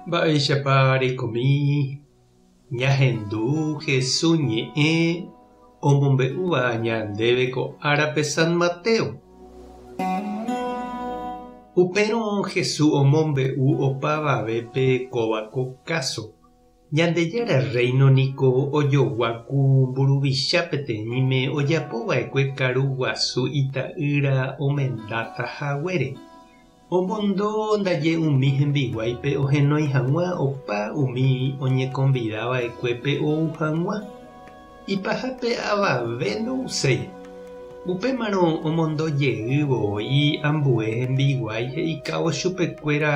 Mba'éichapa reikomi ñahendu Jesús ñe'ẽ omombe'úva ñandéve ko árape San Mateo? Upérõ Jesús omombe'u opavavépe kóva ko káso. Ñandejára Rréino niko ojogua ku mburuvicha peteĩme ojapo va'ekue karu guasu ita'ýra omendáta haguére. Omondo ndaje umi hembiguáipe ohenói hag̃ua opa umi oñekonvida va'ekuépe ou hag̃ua. Ipahápe avave ndouséi. Upémarõ omondo jey voi ambue hembiguái he'ikávo chupekuéra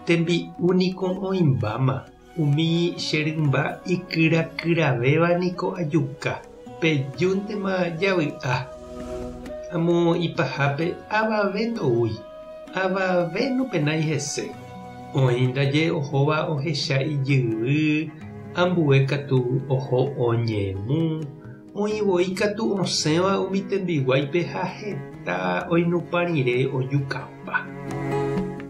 tembi'u niko oĩmbáma, umi che rymba ikyrakyravéva niko ajuka, pejúntema javy'a. Amo ipahápe avave ndoúi, avave nopenái hese. Oĩ ndaje ohóva ohecha ijyvy, ambue katu oho oñemu, oĩ voi katu osẽva umi tembiguáipe ha heta oinupã rire ojukapa.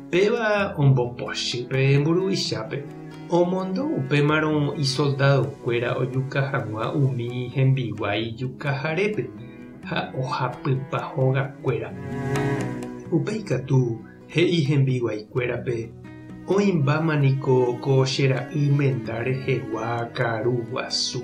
Péva ombopochy pe mburuvichápe, omondo upémarõ isoldadokuéra ojuka hag̃ua umi hembiguái jukaharépe ha ohapypa hogakuéra. Upéi katu He'i hembiguaikuérape, Oĩmbáma niko ko che ra'y menda rehegua karu guasu,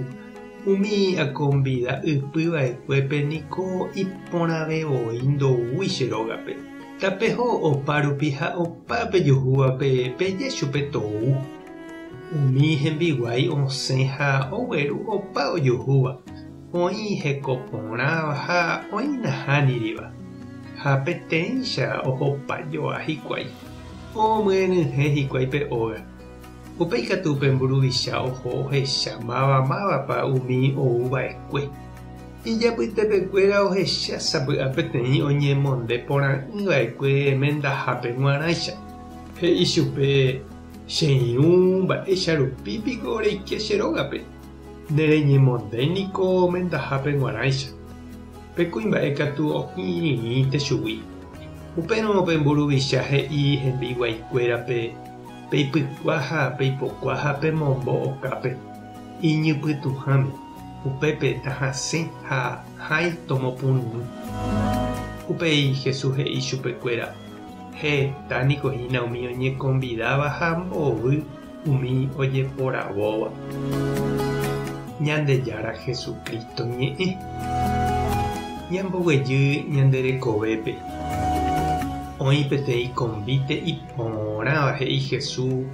umi akonvida ypy va'ekuépe niko iporãve voi ndoúi che rógape. Tapeho opa rupi ha opa pejuhúvape peje chupe tou. Umi hembiguái osẽ ha ogueru opa ojuhúva. Oĩ heko porãva ha oĩ nahániriva, ha peteĩcha ohopa joa hikuái, omyenyhẽ hikuái pe óga. Upéi katu pe mburuvicha oho ohecha máva mávapa umi ou va'ekue. Ijapytepekuéra ohecha sapy'a peteĩ oñemonde porã'ỹ va'ekue mendahápe g̃uarãicha. He'i chupe, Che irũ, mba'éicha rupi piko reike che rógape? Ne reñemondéi niko mendahápe g̃uarãicha. Pe kuimba'e katu okirirĩnte chugui. Upérõ pe mburuvicha he'i hembiguaikuérape, Peipykua ha peipokua ha pemombo okápe, iñypytũháme, upépe tahasẽ ha hãi tomopurũrũ. Upéi Jesús he'i chupekuéra, Heta niko hína umi oñekonvidáva ha mbovy umi ojeporavóva. Ñandejára Jesucristo ñe'ẽ. Ñamboguejy ñande rekovépe. Oĩ peteĩ konvíte iporãva he'i Jesús,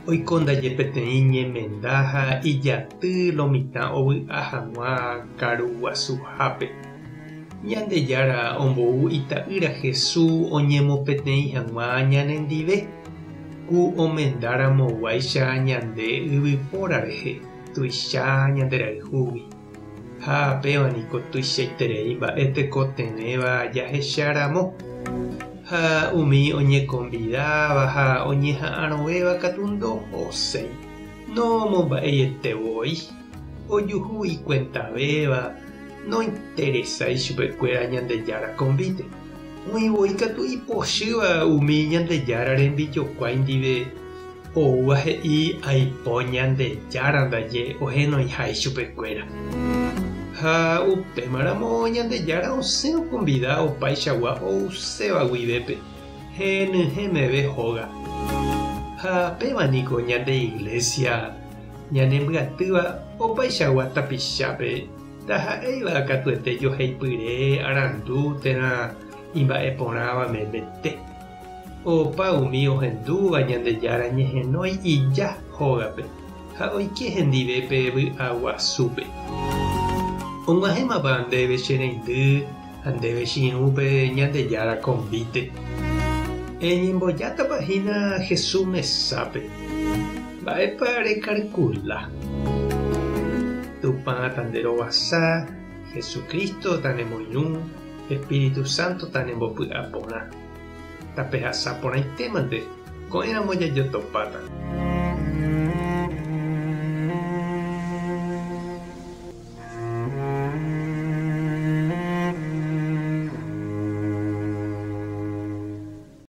oiko ndaje peteĩ ñemenda ha ijaty lo mitã ovy'a hag̃ua karu guasuhápe. Ñandejára ombou Ita'ýra Jesús oñemopeteĩ hag̃ua ñanendive. Ku omendaramoguáicha ñande yvypóra rehe, tuicha ñanderayhúgui. Ha péva niko tuichaiterei mba'e tekotevẽva jahecha ramo. Ha umi oñekonvidáva ha oñeha'arõvéva katu ndohoséi, nomomba'eiete voi, ojuhu ikuentavéva, nointeresái chupekuéra Ñandejára konvíte. Oĩ voi katu ipochýva umi Ñandejára rembijokuái ndive oúva he'i aipo Ñandejára ndaje ohenoiha ichupekuéra. Ha upémaramo Ñandejára osẽ okonvida opaichagua ouséva guivépe, henyhẽ meve hóga. Ha péva niko ñande Iglesia ñanembyatýva opaichagua tapichápe. Ndaha'éiva katuete joheipyre arandu térã imba'eporãva memete. Opa umi ohendúva Ñandejára ñehenói ija hógape ha oike hendive pe vy'a guasúpe. Og̃uahẽmapa ndéve che reindy ha ndéve che irũ pe Ñandejára konvíte? Eñembojátapa hína Jesús mesápe? Mba'épa rekarkula? Tupã tanderovasa, Jesucristo tanemoirũ, Espíritu Santo tanembopy'aporã. Tapehasa porãitémante, ko'ẽramo jajotopáta.